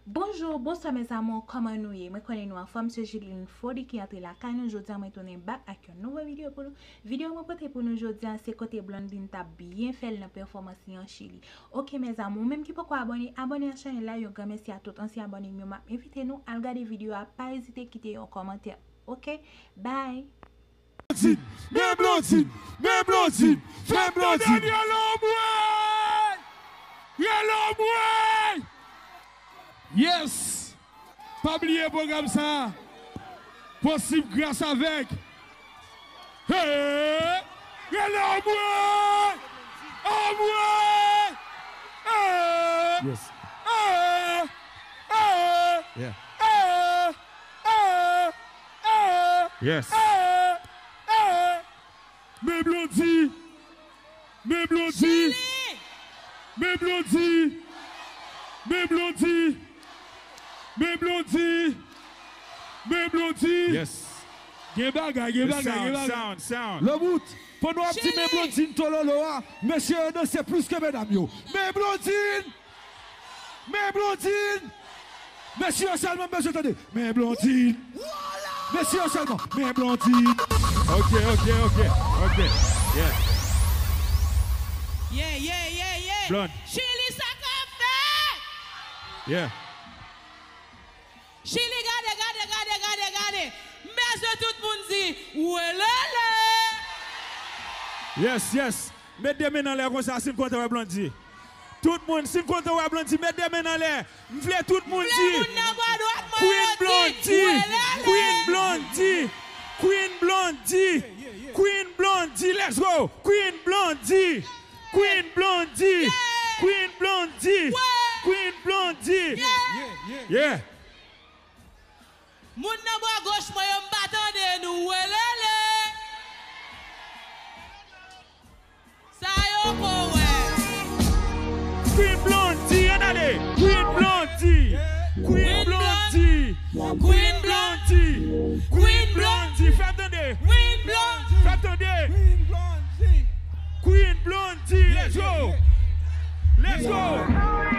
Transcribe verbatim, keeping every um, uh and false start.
Bonjou, bonswa mes amours, kòman nou ye? Mwen konnen nou anfòm, se Juline Fody ki antre lakay nou. Jodi a mwen tounen back ak yon nouvo videyo pou nou. Videyo mwen pote pou nou jodi a se kote Blondine t ap byen fè l nan pèfòmans li an Chili. Ok mes amours, ou menm ki poko abòne, abòne ak chanèl la, yon gran mèsi a tout ansyen abòne m yo, m ap envite nou al gade videyo a, pa ezite kite yon kòmantè. Ok, bye! Blondine, men Blondine, men Blondine, men Blondine. Rele anmwey! Rele anmwey! Yes! Pa bliye pwogram sa a posib gras avèk Hey! Rele anmwey! Anmwey! Hey! Yes. Hey! Hey! Yeah. Hey! Hey! Hey! Yes. Hey! Hey! Men Blondie! Men Blondie! Men Blondie! Men Blondie! Men Blondie! Men Blondie! Yes. Gen bagay, gen bagay, gen bagay. Sound, sound, sound. Lebout, pandan w ap di men Blondine tololo a, mesye yo danse plis ke medam yo. Men Blondine! Men Blondine! Mesye yo sèlman m bezwen tande. Men Blondine! Mesye yo sèlman. Men Blondine! Ok, ok, ok, ok. Yeah. Yeah, yeah, yeah, yeah. Blonde. Chili sa k ap fèt? Yeah. Chili, gade, gade, gade, gade, gade. M bezwen tout moun di, welele. Yes, yes. Met de men anlè konsa si n kontan wè Blondie. Tout moun, si n kontan wè Blondie, met de men anlè. M vle tout moun di, Queen Blondie, Queen Blondie, Queen Blondie, Queen Blondie, let's go. Queen Blondie, Queen Blondie, Queen Blondie, Queen Blondie. Yeah. Moun nan bò goch mwen yo, m pa tande nou, welele. Sa yo ko wè. Queen Blondie, ann ale. Queen Blondie, Queen Blondie, Queen Blondie, Queen Blondie, fè m tande. Queen Blondie. Fè m tande. Queen Blondie, let's go. Let's go.